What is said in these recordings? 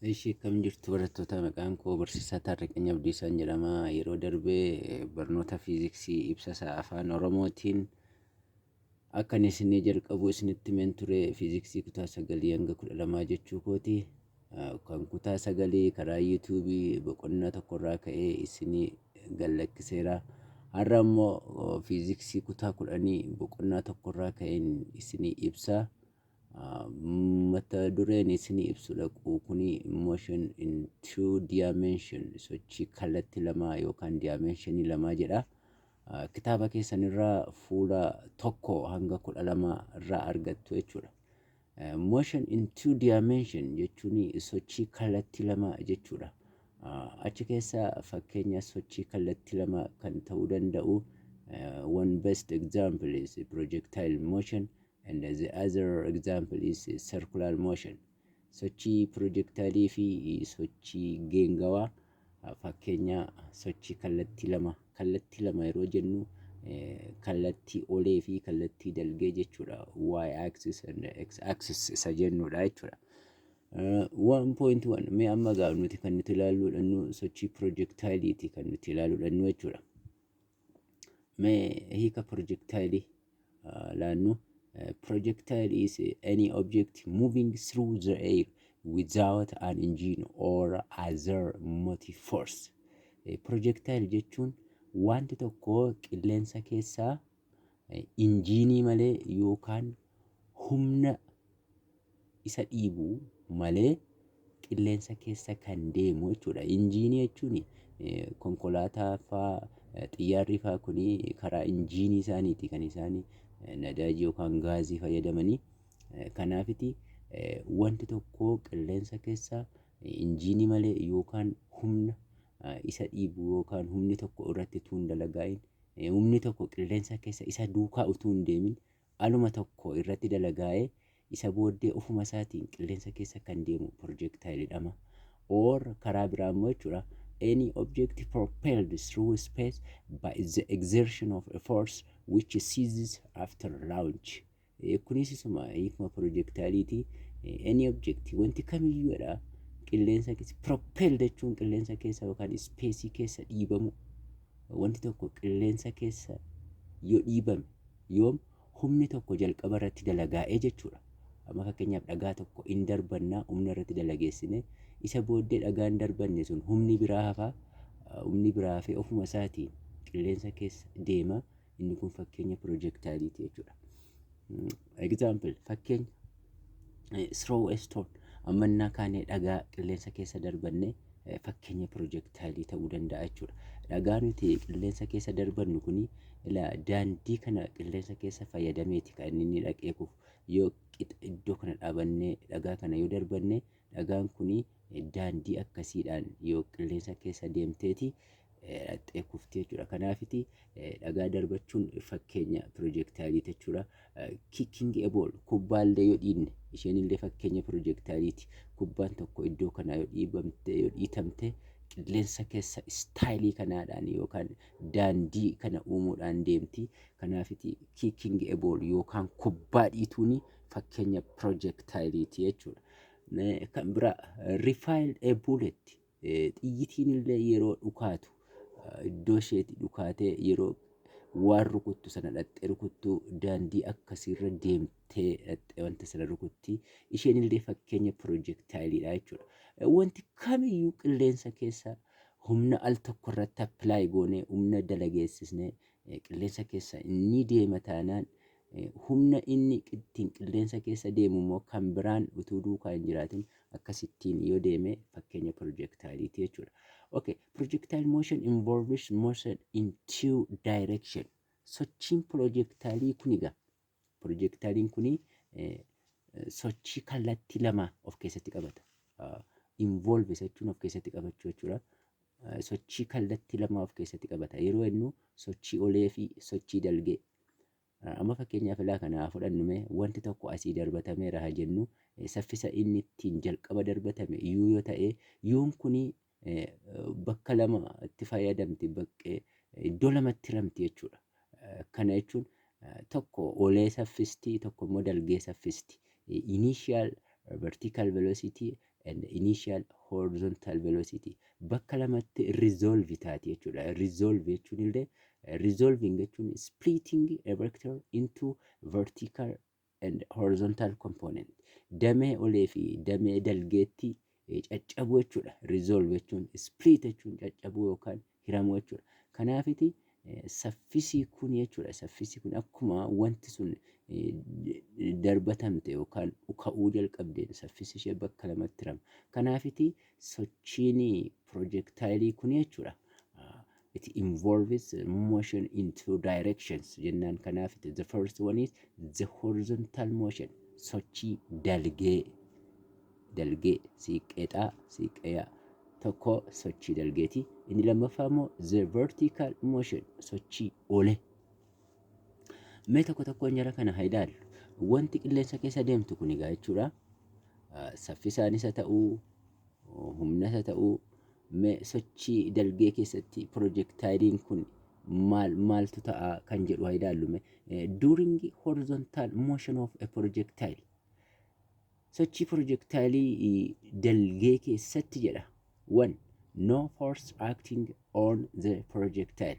Ishii, akkam jirtu barattoota? Maqaan koo Barsiisaa Taarriqany Abdiisaan jedhama. Yeroo darbee barnoota fiiziksii ibsa isaa Afaan Oromootiin akkan isinii jalqabu isinitti himeen ture. Fiiziksii kutaa 9 hanga 12 jechuu kooti. Kan kutaa 9 karaa YouTubeii boqonnaa tokkorraa ka'ee isinii gallakkiseera. Har'a immoo fiiziksii kutaa 10 boqonnaa tokkorraa ka'een isinii ibsa. Mata dureen isinii ibsu dhaqu kuni motion in two dimension, sochii kallattii lamaa yookaan dimensionii lamaa jedha. Kitaaba keessanirraa fuula 1 hanga 12 irraa argattu jechuudha. Motion in two dimension jechuun sochii kallattii lama jechuudha. Achi keessa fakkeenya sochii kallattii lama kan ta'uu danda'u, one best example is projectile motion and the other example is circular motion. Sochii projectileii fi sochii geengawaa fakkeenya sochii kallattii lama. Kallattii lama yeroo jennu kallattii olee fi kallattii dalgee jechuudha. Y axis and x axis isa jennudha jechuudha. 1.1. Mee amma gaa nuti kan nuti ilaalluudhannu sochii projectileiiti kan nuti ilaaluudhannu jechuudha. Mee hiika projectileii laannu. Projectile is any object moving through the air without an engine or other motive force. Projectile jechuun wanti tokko qilleensa keessaa injiinii malee yookaan humna isa dhiibu malee qilleensa keessa kan deemu jechuudha. Injiinii jechuun konkolaataa faa, xiyyaarri faa kuni karaa injiinii isaaniiti kan isaan nadaajii yookaan gaazii fayyadamanii. Kanaafiti wanti tokko qilleensa keessa injiinii malee yookaan humna isa dhiibu yookaan humni tokko irratti utuu hin dalagaa'in, humni tokko qilleensa keessa isa duukaa utuu hin deemin, aluma tokko irratti dalagaa'ee isa booddee ofuma isaatiin qilleensa keessa kan deemu projectile jedhama. Or karaa biraa immoo jechuudha, any object propelled through space by the exertion of a force which ceases after launch. Kunis isuma hiikuma projectileiiti. Any object, wanti kamiyyuudha, qilleensa keessa propelled jechuun qilleensa keessa yookaan spaceii keessa dhiibamu. Wanti tokko qilleensa keessa yoo dhiibame, yoom humni tokko jalqaba irratti dalagaa'ee jechuudha. Amma fakkeenyaaf dhagaa tokko in darbannaa, humna irratti dalageessine, isa booddee dhagaan darbanne sun humni biraa hafaa, humni biraa hafee ofuma isaatiin qilleensa keessa deema. Inni kun fakkeenya projectileiiti jechuudha. Example, fakkeenya, throw a stone, ammannaa kaanee dhagaa qilleensa keessa darbanne fakkeenya projectileii ta'uu danda'a jechuudha. Dhagaa nuti qilleensa keessa darbannu kuni ilaa daandii kana qilleensa keessa fayyadameeti kan inni dhaqee kufu. Yoo qixa iddoo kana dhaabannee dhagaa kana yoo darbanne, dhagaan kuni daandii akkasiidhaan yoo qilleensa keessa deemteeti dhaqxee kufti jechuudha. Kanaafiti dhagaa darbachuun fakkeenya projectileiiti jechuudha. Kicking a ball, kubbaallee yoo dhiinne, isheen illee fakkeenya projectileiiti. Kubbaan tokko iddoo kanaa yoo dhiibamte, yoo dhiitamte, qilleensa keessa styleii kanaadhaan yookaan daandii kana uumuudhaan deemti. Kanaafiti kicking a ball yookaan kubbaa dhiituun fakkeenya projectileiiti jechuudha. Kan biraa, rifle a bullet, xiyyitiin illee yeroo dhukaatu, iddoo isheeti dhukaatee yeroo waan rukuttu sana dhaqxee rukuttu, daandii akkasiirra deemtee dhaqxee wanta sana rukutti. Isheen illee fakkeenya projectileiidha jechuudha. Wanti kamiyyuu qilleensa keessa humna al tokko irratti apply goonee, humna dalageessisnee qilleensa keessa inni deema taanaan, humna inni ittiin qilleensa keessa deemu immoo kan biraan utuu duukaa hin jiraatin akkasittiin yoo deeme fakkeenya projectileiiti jechuudha. Okay, projectile motion involves motion in two direction. Sochiin projectileii kun egaa, projectileiin kuni sochii kallattii lama of keessatti qabata. Involve jechuun of keessatti qabachuu jechuudha. Sochii kallattii lama of keessatti qabata. Yeroo jennu sochii olee fi sochii dalgee. Amma fakkeenyaaf ilaa kana fudhannu, mee wanti tokko asii darbatameera haa jennu. Saffisa inni ittiin jalqaba darbatame u yoo ta'e, uun kuni bakka lama itti fayyadamti, bakkee iddoo lamatti hiramti jechuudha. Kana jechuun tokko olee saffisti, tokko immoo dalgee saffisti. Initial vertical velocity and initial horizontal velocity bakka lamatti resolve taati jechuudha. Resolve jechuun illee, resolving jechuun splitting a vector into vertical and horizontal component. Damee olee fi damee dalgeetti caccabuu jechuudha. Resolve jechuun split jechuun caccabuu yookaan hiramuu jechuudha. Kanaafiti saffisii kun jechuudha. Saffisi kun akkuma wanti sun darbatamte yookaan dhuka'uu jalqabdeen saffisi ishee bakka lamatti hirama. Kanaafiti sochiin projectile kun jechuudha. It involves motion in two directions jennaan. Kanaafiti the first one is the horizontal motion, sochii dalgee, dalgee siiqqeexaa siiqqeeyaa tokko sochii dalgeeti. Inni lammaffaa immoo the vertical motion, sochii olee. Mee tokko tokkoon jara kana haa ilaallu. Wanti qilleensa keessa deemtu kun egaa jechuudha. Saffisaanis haa ta'uu, humnas haa ta'uu, mee sochii dalgee keessatti projectileiin kun maal maaltu ta'a kan jedhu haa ilaallu mee. During horizontal motion of a projectile. Sochii projectile dalgee keessatti jedha. One, no force acting on the projectile.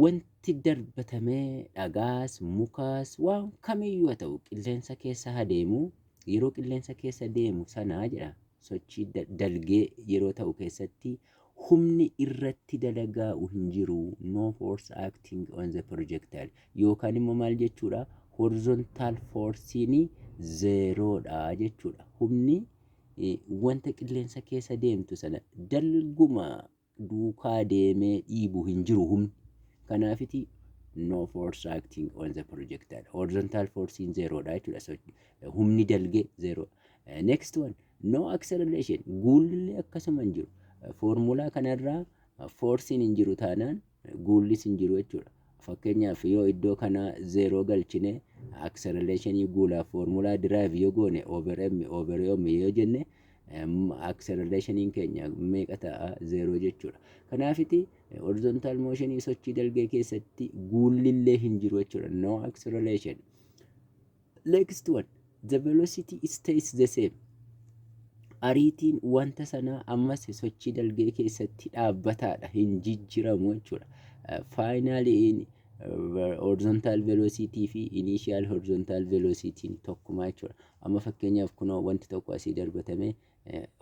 Wanti darbatamee dhagaas, mukaas, waan kamiyyuu haa ta'u qilleensa keessa adeemu, yeroo qilleensa keessa deemu sanaa jedha, sochii dalgee yeroo ta'u keessatti humni irratti dalagaa'u hin jiru, no force acting on the projectile, yookaan immoo maal jechuudha? Horizontal forcein zeroodha jechuudha. Humni wanta qilleensa keessa deemtu sana dalguma duukaa deemee dhiibu hin jiru humni. Kanaafiti no force acting on the projectile. Horizontal forcein zeroodha jechuudha. Humni dalgee zero. Next one, no acceleration. Guulli akkasuma hin jiru. Foormulaa kanarraa forcein hin jiru taanaan guullis hin jiru jechuudha. Fakkeenyaaf, yoo iddoo kana zero galchine, acceleration guulaaf foormulaa derive yoo goone, over m over m yoo jenne, accelerationiin keenya meeqa ta'a? Zero jechuudha. Kanaafiti horizontal motionii, sochii dalgee keessatti guullillee hin jiru jechuudha. No acceleration. Next one, the velocity stays the same. Ariitiin wanta sanaa ammas sochii dalgee keessatti dhaabbataadha, hin jijjiramu jechuudha. Finally horizontal velocity fi initial horizontal velocity tokkuma jechuudha. Amma fakkeenyaaf kunoo wanti tokko asii darbatame,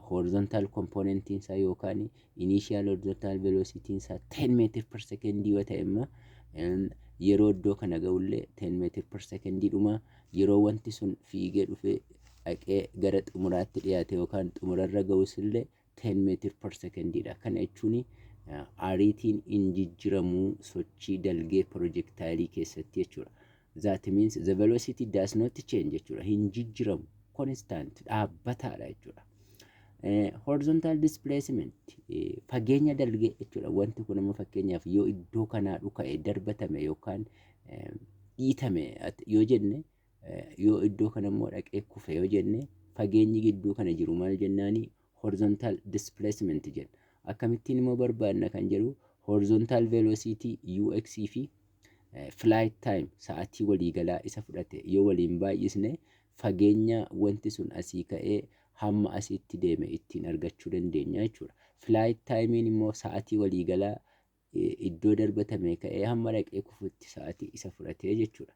horizontal componentiin isaa yookaan initial horizontal velocity isaa 10 meter per second yoo ta'e, immoo yeroo iddoo kana ga'ullee 10 meter per second dhuma. Yeroo wanti sun fiigee dhufee dhaqee gara xumuraatti dhiyaate yookaan xumurarra ga'us illee 10 meter per second dha. Kana jechuun ariitiin hin jijjiramuu sochii dalgee projectile keessatti jechuudha. That means the velocity does not change jechuudha. Hin jijjiramu, constant, dhaabbataadha jechuudha. Horizontal displacement, fageenya dalgee jechuudha. Wanti kun amma fakkeenyaaf yoo iddoo kanaa dhuka'e, darbatame yookaan dhiitame yoo jenne, yoo iddoo kana immoo dhaqee kufe yoo jenne, fageenyi gidduu kana jiru maal jennaani? Horizontal displacement jenna. Akkamittiin immoo barbaadna kan jedhu, horizontal velocity ux fi flight time, sa'atii waliigalaa isa fudhate, yoo waliin baay'isne, fageenya wanti sun asii ka'ee hamma asitti deeme ittiin argachuu dandeenya jechuudha. Flight timeiin immoo sa'atii waliigalaa iddoo darbatame ka'ee hamma dhaqee kufutti sa'atii isa fudhatee jechuudha.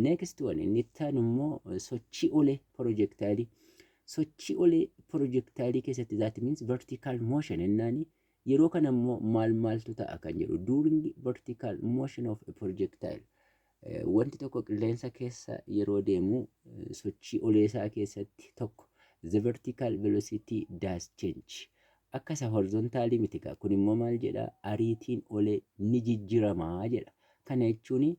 Next one, inni itti aanu immoo sochii olee projectile. Sochii olee projectile keessatti, that means vertical motion jennaani, yeroo kana immoo maal maaltu ta'a kan jedhu. During vertical motion of a projectile, wanti tokko qilleensa keessa yeroo deemu sochii olee isaa keessatti, tokko, the vertical velocity does change. Akka isa horizontalii miti gaa. Kun immoo maal jedha? Ariitiin olee ni jijjiramaa jedha. Kana jechuun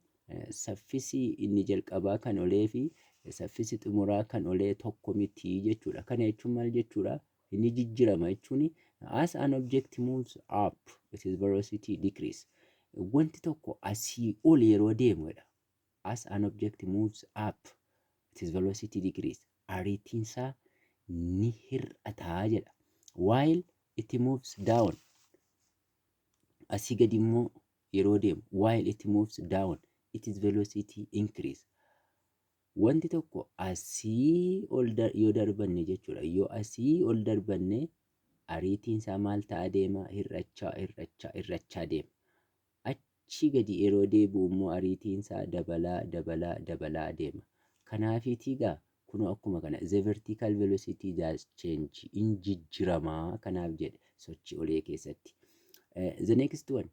saffisi inni jalqabaa kan olee fi saffisi xumuraa kan olee tokko miti jechuudha. Kana jechuun maal jechuudha? Inni jijjirama jechuun, as an object moves up, its velocity decrease. Wanti tokko asii ol yeroo deemudha. As an object moves up, its velocity decrease. Ariitiin isaa ni hir'ataa jedha. While it moves down, asii gadi immoo yeroo deemu, while it moves down, its velocity increase. Wanti tokko asii ol yoo darbanne jechuudha. Yoo asii ol darbanne ariitiin isaa maal ta'aa deema? Hir'achaa, hir'achaa, hir'achaa deema. Achi gadi yeroo deebi'u immoo ariitiin isaa dabalaa, dabalaa, dabalaa deema. Kanaafiitii egaa kunoo akkuma kana the vertical velocity does change, in jijjiramaa kanaaf jedhe sochii olee keessatti. The next one,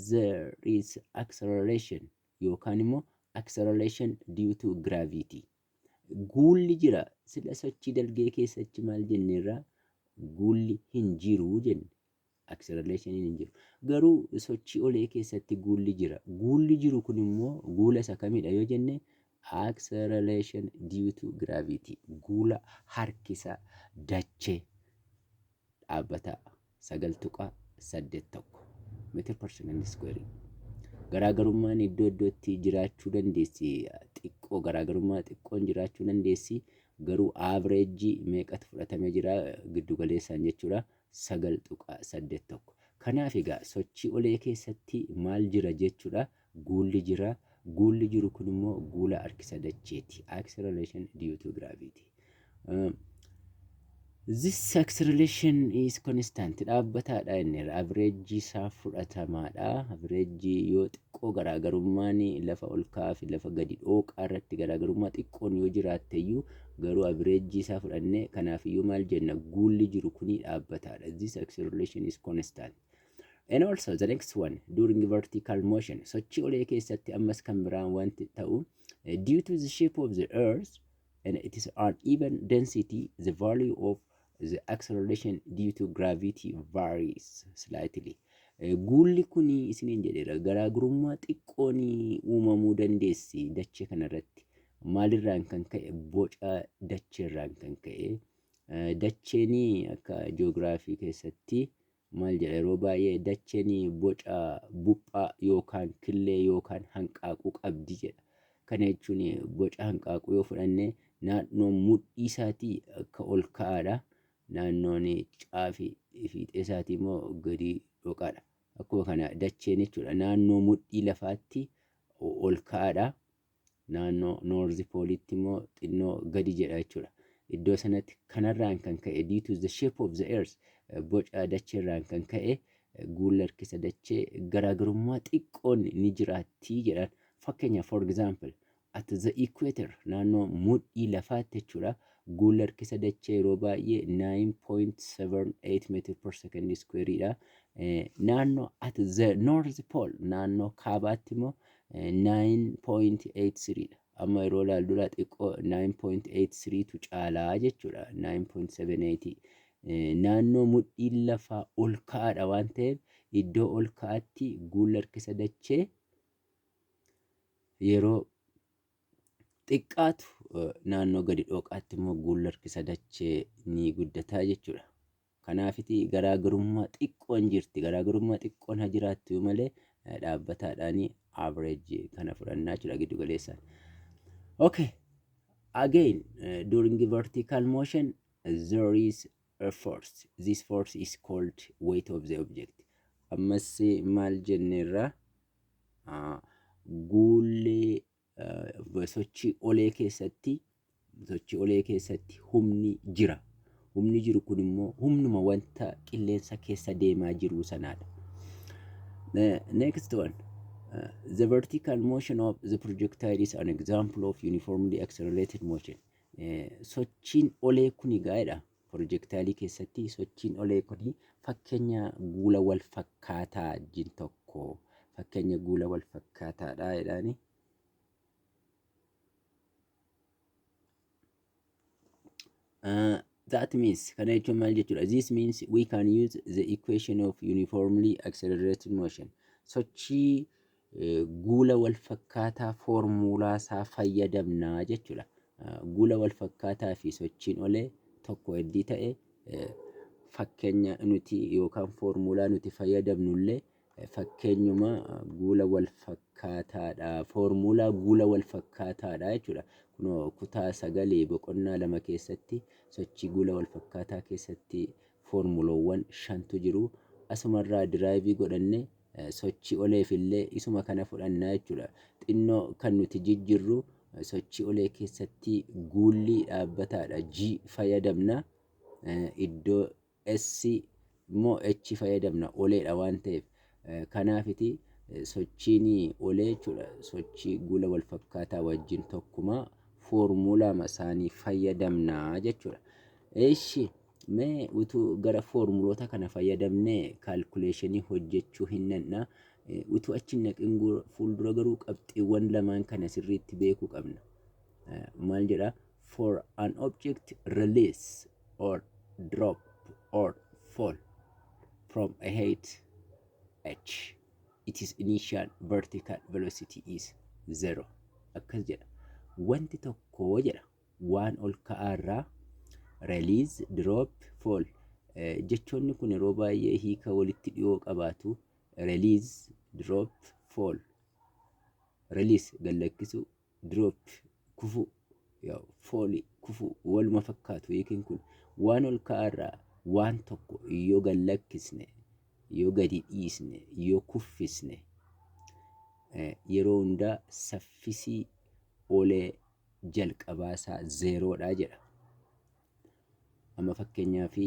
there is acceleration yookaan immoo acceleration due to gravity. Guulli jira. Sila sochii dalgee keessatti maal jenneerra? Guulli hin jiru jenne. Acceleration hin jiru. Garuu sochii olee keessatti guulli jira. Guulli jiru kun immoo guula isa kamidha yoo jenne, acceleration due to gravity. Guula harkisa dachee dhaabbataa 9.81 meter per second square. Garaagarummaan iddoo iddootti jiraachuu dandeessi. Xiqqoo garaagarummaa xiqqoon jiraachuu dandeessi. Garuu average meeqatu fudhatamee jira giddu galeessaan jechuudha? 9.81. Kanaaf egaa sochii olee keessatti maal jira jechuudha? Guulli jira. Guulli jiru kun immoo guula harkisa dacheeti. Acceleration due to gravity. This acceleration is constant. Dhaabbataadha inni. Average isaa fudhatamaadha. Average yoo xiqqoo garaagarummaan lafa ol ka'aa fi lafa gadi dhooqaa irratti garaagarummaa xiqqoon yoo jiraatte iyyuu, garuu average isaa fudhannee, kanaafiyyuu maal jenna? Guulli jiru kuni dhaabbataadha. This acceleration is constant. And also the next one, during vertical motion, sochii olee keessatti ammas kan biraan wanti ta'u, due to the shape of the earth and its uneven density, the value of the acceleration due to gravity varies slightly. Guulli kuni isiniin jedheera, garaagarummaa xiqqoon uumamuu dandeessi dachee kanarratti. Maalirraan kan ka'e? Boca dacheerraan kan ka'e. Dacheen akka jiyoogiraafii keessatti maal jedha yeroo baay'ee? Dacheen boca buphaa yookaan killee yookaan hanqaaquu qabdi jedha. Kana jechuun boca hanqaaquu yoo fudhanne, naannoon mudhii isaatii akka ol ka'aadha. Naannoon caafii fiixee isaatii immoo gadi dhoqaadha. Akkuma kana dacheen jechuudha, naannoo mudhii lafaatti ol ka'aadha. Naannoo north poleitti immoo xinnoo gadi jedha jechuudha. Iddoo sanatti kanarraan kan ka'e, due to the shape of the earth, boca dacheerraan kan ka'e, guula harkisa dachee garaagarummaa xiqqoon ni jiraatti jedhan. Fakkeenyaaf, for example, at the equator, naannoo mudhii lafaatti jechuudha. Guula harkisa dachee yeroo baay'ee 9.78 meter per second square dha. Naannoo at the north pole, naannoo kaabaatti immoo 9.83 dha. Amma yeroo ilaallu xiqqoo 9.83 tu caalaa jechuudha. 9.78 naannoo mudhiin lafaa ol ka'aadha waan ta'eef, iddoo ol ka'aatti guula harkisa dachee yeroo xiqqaatu, naannoo gadi dhooqaatti immoo guulli harkisa dachee ni guddataa jechuudha. Kanaafiti garaagarummaa xiqqoon jirti. Garaagarummaa xiqqoon haa jiraattu malee dhaabbataadhaan average kana fudhannaa jechuudha giddu galeessaan. Okay. Again, during vertical motion, there is a force. This force is called weight of the object. Ammas maal jenneerra? Guullee sochii olee keessatti humni jira. Humni jiru kun immoo humnuma wanta qilleensa keessa deemaa jiru sanaadha. The next one, the vertical motion of the projectile is an example of uniformly accelerated motion. Sochiin olee kuni gaa'edha. Projectile keessatti sochiin olee kuni fakkeenya guula wal fakkaataa wajjin tokko, fakkeenya guula wal fakkaataadha jedhaani. That means, kana jechuun maal jechuudha? This means we can use the equation of uniformly accelerated motion. Sochii guula wal fakkaataa foormuulaa isaa fayyadamnaa jechuudha. Guula wal fakkaataa fi sochiin olee tokko heddii ta'e, fakkeenya nuti yookaan foormuulaa nuti fayyadamnullee fakkeenyuma guula wal fakkaataadha. Foormuulaa guula wal fakkaataadha jechuudha. Kunoo kutaa 9 boqonnaa 2 keessatti sochii guula wal fakkaataa keessatti foormuloowwan shantu jiru. Asumarraa derive godhanne sochii oleef illee isuma kana fudhannaa jechuudha. Xinnoo kan nuti jijjiirru Sochii olee keessatti guulli dhaabbataadha. G fayyadamna. Iddoo S immoo H fayyadamna, oleedha waan ta'eef. Kanaafiti sochiin olee jechuudha. Sochii guula wal fakkaataa wajjin tokkuma, foormulaa isaanii fayyadamna jechuudha. Eeshi, mee utuu gara foormuloota kana fayyadamnee calculationii hojjechuu hin danda'a. Utuu achi hin naqin fuuldura garuu qabxiiwwan lamaan kana sirriitti beekuu qabna. Maal jedha? For an object release or drop or fall from a height h, its initial vertical velocity is zero. Akkas jedha. Wanti tokko jedha, waan ol ka'aarraa release, drop, fall jechoonni kun yeroo baay'ee hiika walitti dhiyoo qabaatu. Release, drop, fall. Release gallakkisu, drop kufu, fall kufu, waluma fakkaatu hiikin kun. Waan ol ka'aarraa waan tokko yoo gallakkisne, yoo gadi dhiisne, yoo kuffisne, yeroo hundaa saffisii olee jalqabaasaa zeeroodha jedha. Amma fakkeenyaaf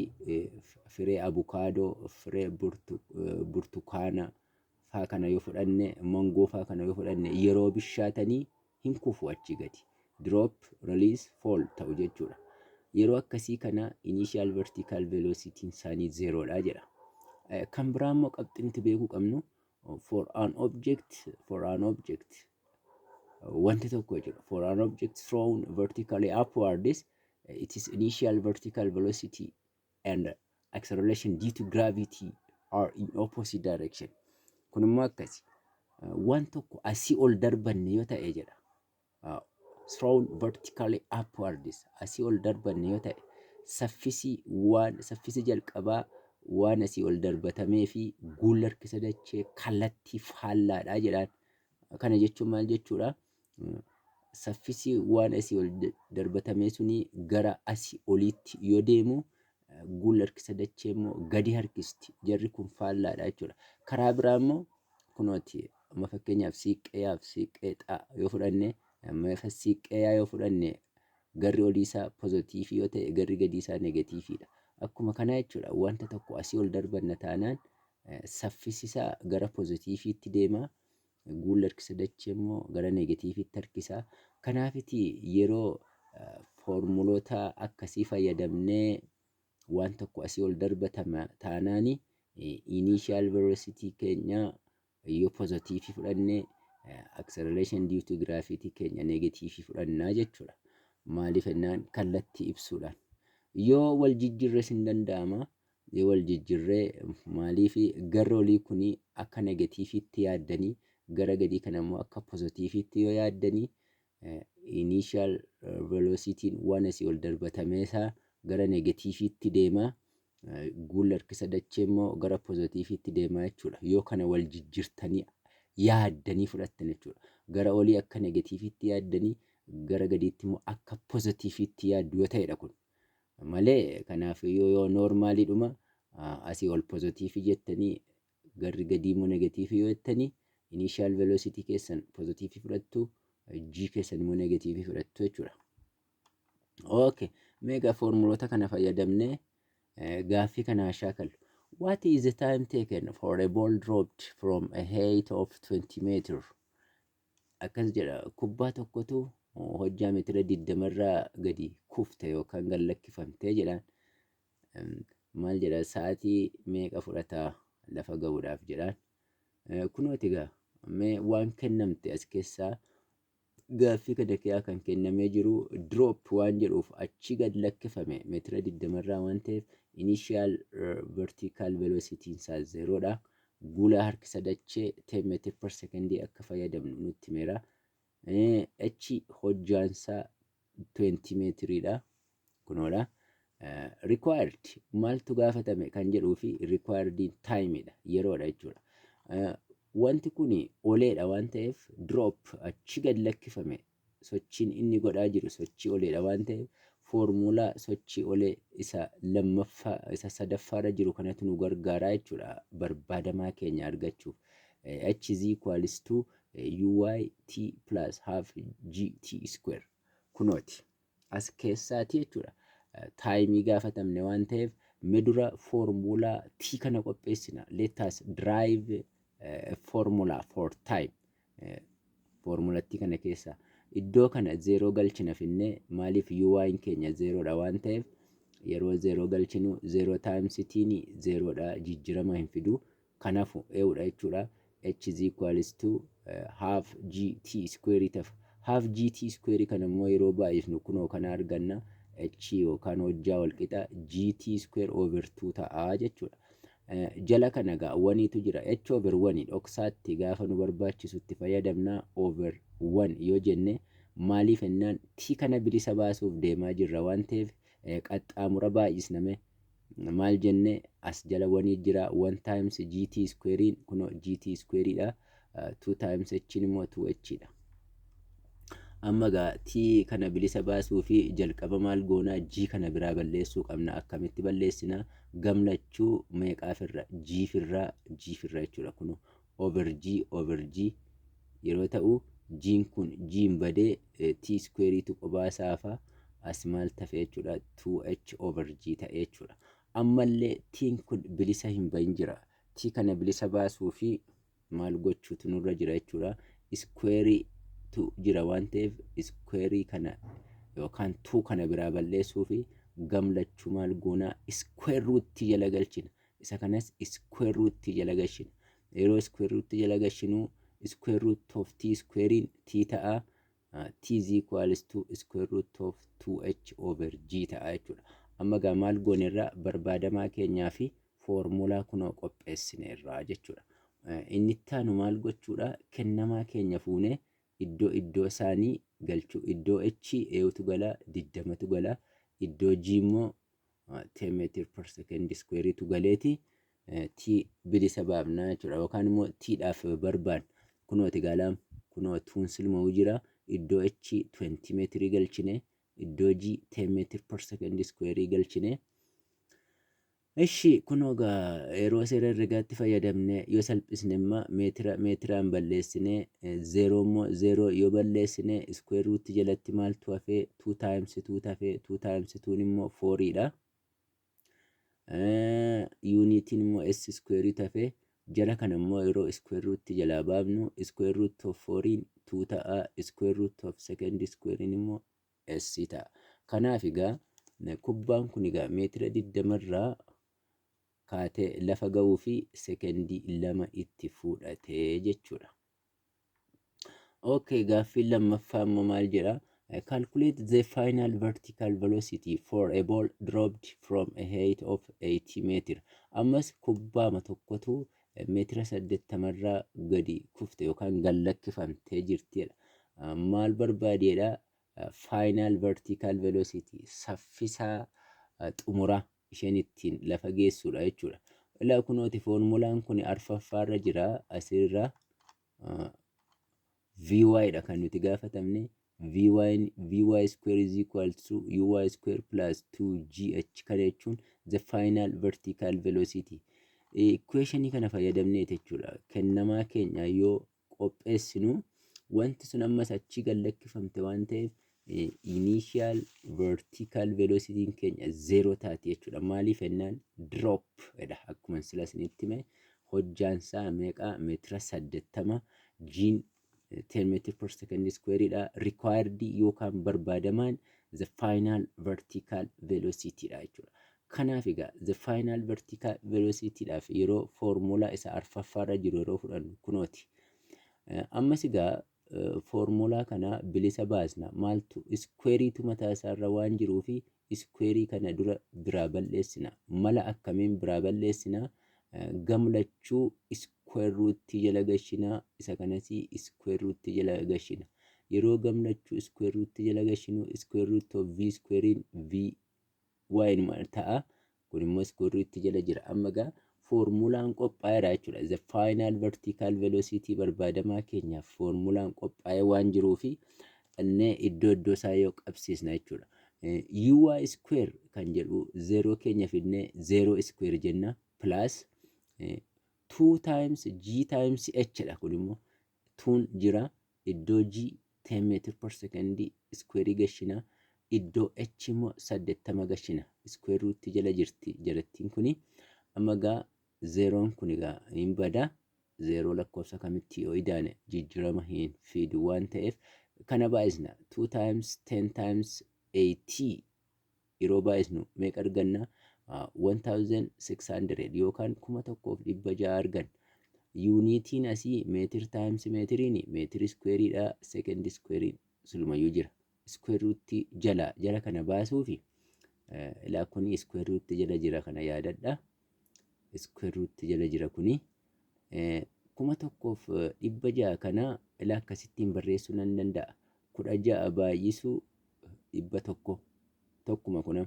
firee abukaadoo, firee burtukaana faa kana yoo fudhanne, mangoo faa kana yoo fudhanne, yeroo bishaatanii hin kufu achi gadi. Drop, release, fall ta'u jechuudha. Yeroo akkasii kana initial vertical velocity isaanii zeeroodha jedha. Kan biraa immoo qabxii nuti beekuu qabnu, for an object, wanti tokko jira. For an object thrown vertically upwards, its initial vertical velocity and acceleration due to gravity are in opposite direction. Kun immoo akkasi. Waan tokko asii ol darbanne yoo ta'e jedha. Thrown vertically upwards, asii ol darbanne yoo ta'e, saffisi waan saffisi jalqabaa waan asii ol darbatamee fi guula harkisa dachee kallattii faallaadha jedhaan. Kana jechuun maal jechuudha? Saffisi waan asii ol darbatamee suni gara asii oliitti yoo deemu, guula harkisa dachee immoo gadi harkisti. Jarri kun faallaadha jechuudha. Karaa biraa immoo kunooti, amma fakkeenyaaf siiqqeeyaaf siiqqee xaa yoo fudhanne, amma siiqqeeyaa yoo fudhanne, garri olii isaa pozitiivii yoo ta'e, garri gadii isaa negatiiviidha. Akkuma kana jechuudha, wanta tokko asii ol darbanna taanaan saffisi isaa gara pozitiiviitti deema. Guulli harkisa dachee immoo gara negatiiviitti harkisa. Kanaafiti yeroo foormuloota akkasii fayyadamnee waan tokko asii ol darbatama taanaani, initial velocity keenya yoo pozitiivii fudhanne, acceleration due to gravity keenya negatiivii fudhannaa jechuudha. Maaliif jennaan kallattii ibsuudhaan. Yoo wal jijjiirres hin danda'ama. Yoo wal jijjiirree, maaliif garri olii kuni akka negatiiviitti yaaddanii, gara gadii kana immoo akka pozitiiviitti yoo yaaddanii, initial velocityn waan asii ol darbatamee isaa gara negatiiviitti deema. Guulli harkisa dachee immoo gara pozitiiviitti deema jechuudha. Yoo kana wal jijjiirtanii yaaddanii fudhattan jechuudha. Gara olii akka negatiiviitti yaaddanii, gara gadiitti immoo akka pozitiiviitti yaaddu yoo ta'edha kun. Malee kanaaf yoo normaliidhuma asii ol pozitiivii jettanii, garri gadii immoo negatiivii yoo jettanii, initial velocity keessan pozitiivii fudhattu, g keessan immoo negatiivii fudhattu jechuudha. Okay, meegaa foormuloota kana fayyadamnee gaaffii kana shaakallu. What is the time taken for a ball dropped from a height of 20 meter? Akkas jedha, kubbaa tokkotu hojjaa meetira 20rraa gadi kufte yookaan gad lakkifamtee jedhaan. Maal jedha, sa'aatii meeqa fudhata lafa ga'uudhaaf jedhaan. Kunooti egaa, mee waan kennamte as keessaa, gaaffii kana keessaa kan kennamee jiru drop waan jedhuuf, achi gad lakkifame meetira 20rraa waan ta'eef, initial vertical velocity isaa zeeroodha. Guula harkisa dachee 10 meter per secondii akka fayyadamnu nutti himeera. H hojjaansaa 20 meetiriidha. Kunoodha. Required, maaltu gaafatame kan jedhuu fi required timeidha, yeroodha jechuudha. Wanti kun oleedha waan ta'eef, drop achi gad lakkifame, sochiin inni godhaa jiru sochii oleedha waan ta'eef, foormulaa sochii olee isa lammaffaa isa sadaffaarra jiru kanatu nu gargaaraa jechuudha barbaadamaa keenya argachuuf. H is equals to Uy t plus half gt square kunooti. As keessaati jechuudha. Timeii gaafatamne waan ta'eef mee dura foormulaa t kana qopheessina. Let us derive formula for time. Foormulattii kana keessa iddoo kana zeeroo galchina finnee. Maaliif? Uyn keenya zeeroodha waan ta'eef, yeroo zeeroo galchinu zeeroo times tiin zeeroodha, jijjiirama hin fidu. Kanafu eewudha jechuudha. H is equals to half gt square tafa. Half gt square kana immoo yeroo baay'isnu kunoo kana arganna. H yookaan hojjaa walqixa gt square over 2 ta'a jechuudha. Jala kana gaa oneiitu jira. H over 1 dhoksaatti gaafa nu barbaachisutti fayyadamna. Over 1 yoo jenne, maaliif ennaan t kana bilisa baasuuf deemaa jirra waan ta'eef, qaxxaamura baay'isname. Maal jenne? As jala oneii jira. 1 times gt squarein kunoo gt squareidha. 2 times h immoo 2h dha. Amma gaa t kana bilisa baasuu fi jalqaba maal goonaa? G kana biraa balleessuu qabna. Akkamitti balleessinaa? Gamlachuu meeqaafirra? G firraa, g firra jechuudha. Kunoo over g over g yeroo ta'u, g'n kun g'n badee t squareetu qophaa isaafa. As maal tafe jechuudha? 2h over g ta'e jechuudha. Ammallee t'n kun bilisa hin bahin jira. T kana bilisa baasuu fi maal gochuutu nurra jira jechuudha? Squareetu jira waan ta'eef, squareii kana yookaan 2 kana biraa balleessuu fi gamlachuu maal goonaa? Square root jala galchina. Isa kanas square root jala galchina. Yeroo square root jala galchinu, square root of t squarein t ta'a. T is equals to square root of 2h over g ta'a jechuudha. Amma gaa maal goonerra? Barbaadamaa keenyaa fi foormulaa kunoo qopheessineerra jechuudha. Inni itti aanu maal gochuudha? Kennamaa keenya fuunee iddoo iddoo isaanii galchuu. Iddoo h eewutu gala? 20tu gala. Iddoo g immoo 10 meter per second squareetu galeeti t bilisa baafnaa jechuudha. Yookaan immoo t dhaaf barbaadna. Kunooti gaalaam, kunoo tuun silma'uu jira. Iddoo h 20 meetirii galchine, iddoo g 10 meter per second square galchine. Ishi kunoo gaa yeroo seera herregaatti fayyadamne yoo salphisne immoo meetira meetiraan balleessine, zeeroo immoo zeeroo yoo balleessine, square root jalatti maaltu hafee? 2 times 2 hafee. 2 times 2 immoo 4dha. Unitiin immoo s square hafee. Jala kana immoo yeroo square root jalaa baafnu, square root of 4 2 ta'a, square root of second square immoo s ta'a. Kanaaf egaa kubbaan kun egaa meetira 20 irraa kaatee lafa ga'uu fi sekendii 2 itti fudhatee jechuudha. Okay, gaaffiin lammaffaa immoo maal jedha? Calculate the final vertical velocity for a ball dropped from a height of 80 meter. Ammas kubbaama tokkotu meetira 80rraa gadi kufte yookaan gad lakkifamtee jirtidha. Maal barbaadeedha? Final vertical velocity, saffisa xumuraa isheen ittiin lafa geessudha jechuudha. Ilaa kunooti, foormulaan kun arfaffaarra jira. Asirra Vy dha kan nuti gaafatamne. Vy, Vy square is equal to Uy square plus 2gh. Kana jechuun the final vertical velocity. Equationii kana fayyadamnee jechuudha. Kennamaa keenya yoo qopheessinu, wanti sun ammas achii gad lakkifamte waan ta'eef, initial vertical velocity keenya zeeroo taati jechuudha. Maaliif jennaan, drop jedha. Akkuma sila isinitti hime, hojjaansaa meeqa? Meetira 80, g'n 10 meter per second square dha. Required yookaan barbaadamaan the final vertical velocity dha jechuudha. Kanaaf egaa the final vertical velocity dhaaf yeroo foormulaa isa arfaffaarra jiru yeroo fudhannu kunooti. Ammas egaa foormulaa kana bilisa baasna. Maaltu? Squareetu mataa isaarra waan jiruu fi squareii kana dura biraa balleessina. Mala akkamiin biraa balleessina? Gamlachuu square root jala gashinaa, isa kanas square root jala gashina. Yeroo gamlachuu square root jala gashinu, square root of v squarein v y ta'a. Kun immoo square root jala jira. Amma egaa foormulaan qophaa'eera jechuudha. The final vertical velocity barbaadamaa keenyaaf foormulaan qophaa'ee waan jiruufi innee iddoo iddoo isaa yoo qabsiisna jechuudha. Uy square kan jedhu zeeroo keenya fidnee zeeroo square jenna, plus 2 times g times h dha. Kun immoo Twon jira. Iddoo G 10 meter per second square gashina. Iddoo H immoo 80 gashina. Square root jala jirti jalattiin kuni. Amma gaa zeeroon kun egaa hin bada. Zeeroo lakkoofsa kamitti yoo idaane jijjiirama hin fidu waan ta'eef kana baay'isna. 2 times 10 times 80 yeroo baay'isnu meeqa arganna? 1600 yookaan 1600 arganna. Unitiin asii meter times meetiriin meter squareiidha. Second squareiin silumayyuu jira. Square root jala jala kana baasuufi ilaa kuni square root jala jira, kana yaadadha. Square root jala jira kuni. 1600 kana ilaa akkasittiin barreessuu nan danda'a. 16 baay'isuu 100 tokkuma kunam.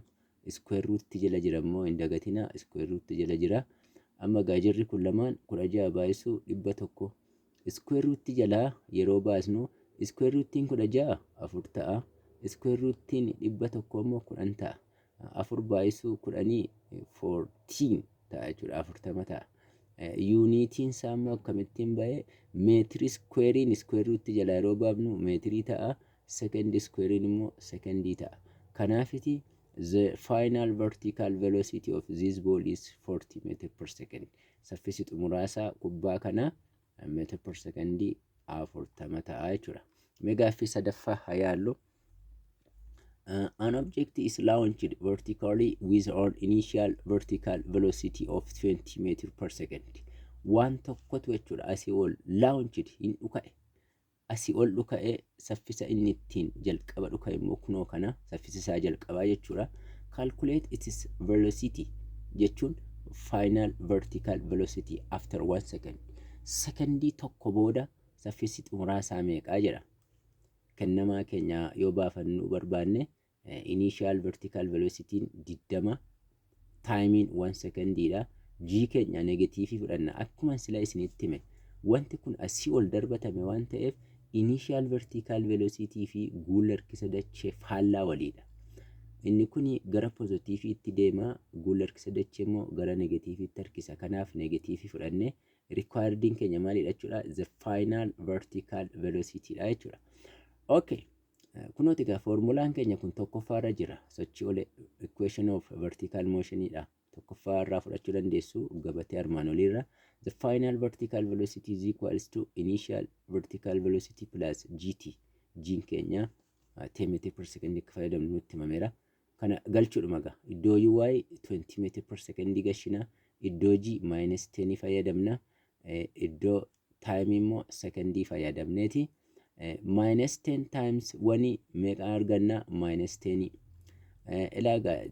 Square root jala jira immoo hin dagatina, square root jala jira. Amma gaajirri kun lamaan 16 baay'isuu 100. Square root jalaa yeroo baasnu square rootiin 16 afur ta'a. Square rootiin 100 immoo 10 ta'a. Afur baay'isuu 10 14 ta'a jechuudha, 40 ta'a. Unitiin isaa immoo akkamittiin ba'e? Meetiri squareiin square root jalaa yeroo baafnu meetirii ta'a. Second squareiin immoo sekendii ta'a. Kanaafiti the final vertical velocity of this ball is 40 meter per second. Saffisi xumuraasaa kubbaa kanaa meter per secondii 40 ta'a jechuudha. Mee gaaffii sadaffaa haa yaallu. An object is launched vertically with an initial vertical velocity of 20 meter per second. Waan tokkotu jechuudha asii ol launched hin dhuka'e. Asii ol dhuka'ee saffisa inni ittiin jalqaba dhuka'e immoo kunoo kana, saffisa isaa jalqabaa jechuudha. Calculate its velocity jechuun final vertical velocity after 1 second. Sekondii tokko booda saffisi xumuraa isaa meeqaa jedha. Kennamaa keenya yoo baafannuu barbaanne, initial vertical velocity 20, timeiin 1 sekondiidha. G keenya negativeii fudhanna. Akkuma sila isinitti hime, wanti kun asii ol darbatame waan ta'eef initial vertical velocity fi guula harkisa dachee faallaa waliidha. Inni kun gara positiveiitti deema, guula harkisa dachee immoo gara negativeiitti harkisa. Kanaaf negativeii fudhannee requirediin keenya maalidha jechuudha? The final vertical velocity dha jechuudha. Okay. Kunooti egaa foormulaan keenya kun tokkoffaarra jira. Sochii olee, equation of vertical motionidha. Tokkoffaa irraa fudhachuu dandeessu gabatee armaan oliirra. The final vertical velocity is equals to initial vertical velocity plus gt. G'n keenya 10 meter per second akka fayyadamnu nutti himameera. Kana galchuudhuma egaa. Iddoo uy 20 meter per second gashina. Iddoo g minus 10 fayyadamna. Iddoo time immoo sekondii fayyadamneeti. Minus 10 times 1 meeqa arganna? Minus 10. Ilaagaa,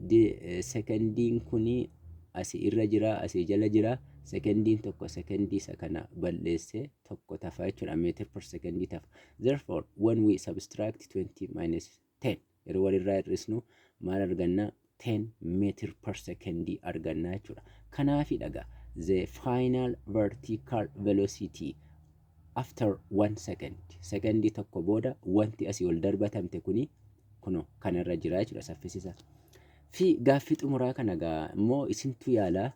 sekondiin kuni asii irra jira, asii jala jira. Sekondiin tokko sekondii isa kana balleessee tokko tafa jechuudha, meter per sekondii tafa. Therefore, when we subtract 20 minus 10, yeroo walirraa hir'isnu maal arganna? 10 meter per secondii arganna jechuudha. Kanaafi dhaga the final vertical velocity after 1 second, sekondii tokko booda wanti asii ol darbatamte kuni kuno kanarra jira jechuudha saffisisa. Fi gaaffii xumuraa kana gaa immoo isintu yaalaa.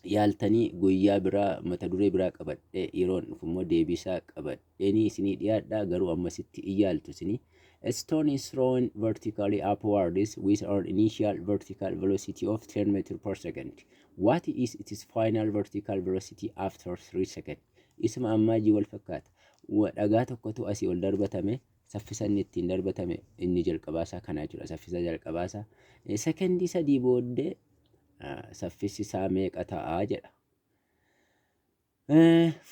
Yaaltanii guyyaa biraa mata duree biraa qabadhee yeroon dhufu immoo deebisaa qabadheenii isinii dhiyaadhaa, garuu ammasitti in yaaltu isinii. A stone is thrown vertically upwards with an initial vertical velocity of 10 meter per second. What is its final vertical velocity after 3 seconds? Isuma ammaa jii wal fakkaata. Dhagaa tokkotu asii ol darbatame, saffisa inni ittiin darbatame inni jalqabaasaa kana jechuudha. Saffisa jalqabaasaa. Sekendii 3 booddee saffisi isaa meeqa ta'aa jedha.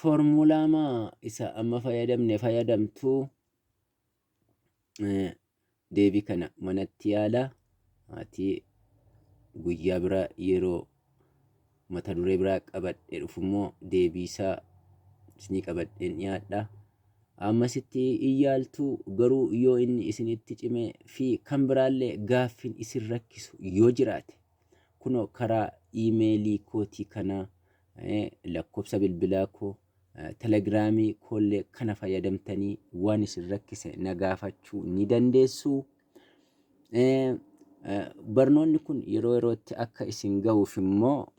Foormulaa isa amma fayyadamne fayyadamtuu deebii kana manatti yaala. Ati guyyaa biraa yeroo mata duree biraa qabadhee dhufu immoo deebii isaa isinii qabadheen dhiyaadha. Ammasitti in yaaltu, garuu yoo inni isinitti cime fi kan biraallee gaaffiin isin rakkisu yoo jiraate, kunoo karaa iimeelii kootii kanaa, lakkoofsa bilbilaa koo, telegiraamii koollee kana fayyadamtanii waan isin rakkise na gaafachuu ni dandeessu. Barnoonni kun yeroo yerootti akka isin gahuuf immoo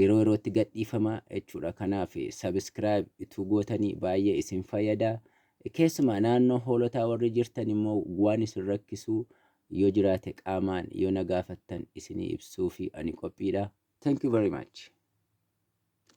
Yeroo yerootti gadhiifama jechuudha. Kanaaf subscribe ituu gootanii baay'ee isin fayyada. Keessumaa naannoo Hoolotaa warri jirtan immoo waan isin rakkisu yoo jiraate qaamaan yoo na gaafattan isinii ibsuu fi ani qophiidha. Thank you very much.